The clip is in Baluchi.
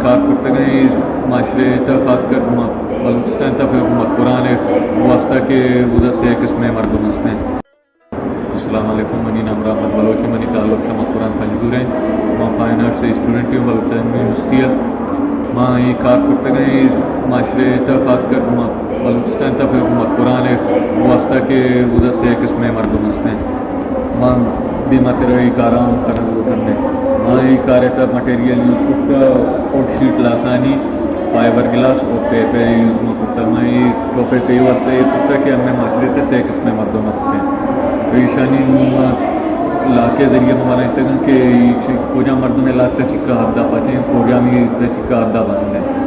کار کرتگ ایں، اے معاشرے ءِ تہ ءَ خاص کر ما بلوچستان ءِ تہ ءَ پہ مکران ءِ واسطہ کہ اودا سے قسم ءِ مردم است ایں۔ السلام علیکم، منی نام رحمت بلوچ ایں، منی تعلق تہ مکران پنجگور ایں۔ ما فائن آرٹس ءِ اسٹوڈنٹ ایں بلوچستان یونیورسٹی ءَ۔ ما اے کار کرتگ ایں، اے معاشرے ءِ تہ ءَ خاص کر ما بلوچستان ءِ تہ ءَ پہ مکران ءِ واسطہ کہ اودا سے قسم ءِ مردم است ایں۔ ما دیما تر ءَ اے کاراں کنگ لوٹن ایں۔ ما اے کار ءِ تہ ءَ material use kurta, would sheet, لاسانی، فائبر گلاس اور ٹیپ ءِ یوز ما کرتہ۔ ما اے ٹاپک ءِ واسطہ ایر کرتہ کہ ہمے معاشرے ءِ تہ ءَ سے قسم ءِ مردم است ایں۔ ایشانی ما لاک ءِ ذریعہ ما بنائینتگ اَنت کہ اے چ-، کجام مردم ءِ لاک ءِ تہ ءَ چکا حد ءَ پچیں، کجامی ءِ تہ ءَ چکا حد ءَ بند ایں۔